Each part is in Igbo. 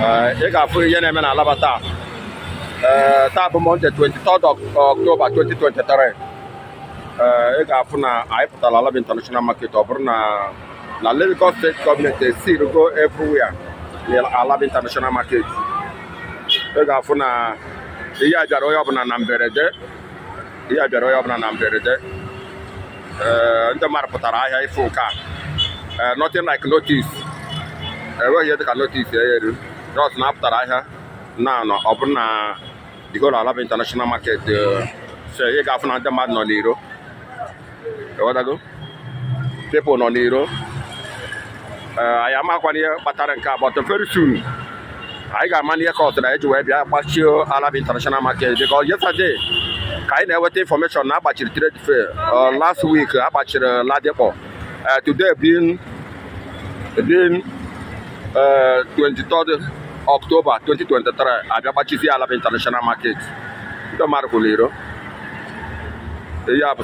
Ee, ị ga-afụ ihe na-eme na Alaba taa. Ee, taa bụ Monday, 23rd October 2023. Ee, ị ga-afụ na anyị pụtara Alaba International Market. Ọ bụrụ na Lagos State gọọmenti esirugo everywhere na Alaba International Market. Ị ga-afụ na ihe a bịara onye ọbụla na mberede, ihe a bịara onye ọbụla na mberede. Ee, ndị mmadụ pụtara ahịa ịfụ nke a. Ee, nothing like notice, enweghị ihe dịka notice eyeru, just na apụtara ahịa na anọ. Ọ bụrụ na the whole Alaba International Market, so ị ga-afụ na ndị mmadụ nọ n'iro. Ịghọtago? People nọ n'iro. Ee, anyị amakwana ihe kpatara nke a, but very soon anyị ga-ama n'ihe ka ọtara eji wee bịa gbachie Alaba International Market, because yesterday ka anyị na-enweta information na agbachiri trade fair. Last week agbachiri Ladipo. Today being 23rd October 2023, abịa gbachizie Alaba International Market. Ndị mmadụ kwụrụ iro. Ihe a bụ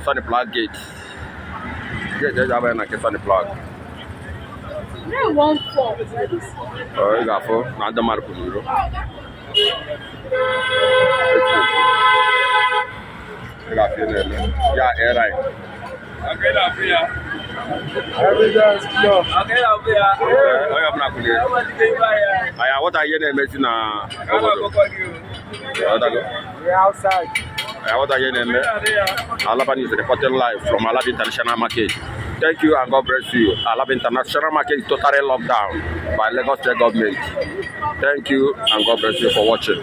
Sunny Plug gate, gate eji abanye na nke Sunny Plug. 914. Ị ga-afụ na ndị mmadụ kwụrụ iro. Ị ga-afụ ihe na-eme ya airline. Evidence pure. Onye ọbụla kwụrụ iro. Anyị aghọtaghị ihe na-emezi na obodo. Ịghọtago? We're outside. Anyị aghọtaghị ihe na-eme. Alaba News reporting live from Alaba International Market. Thank you and God bless you. Alaba International Market is totally locked down by Lagos State government. Thank you and God bless you for watching.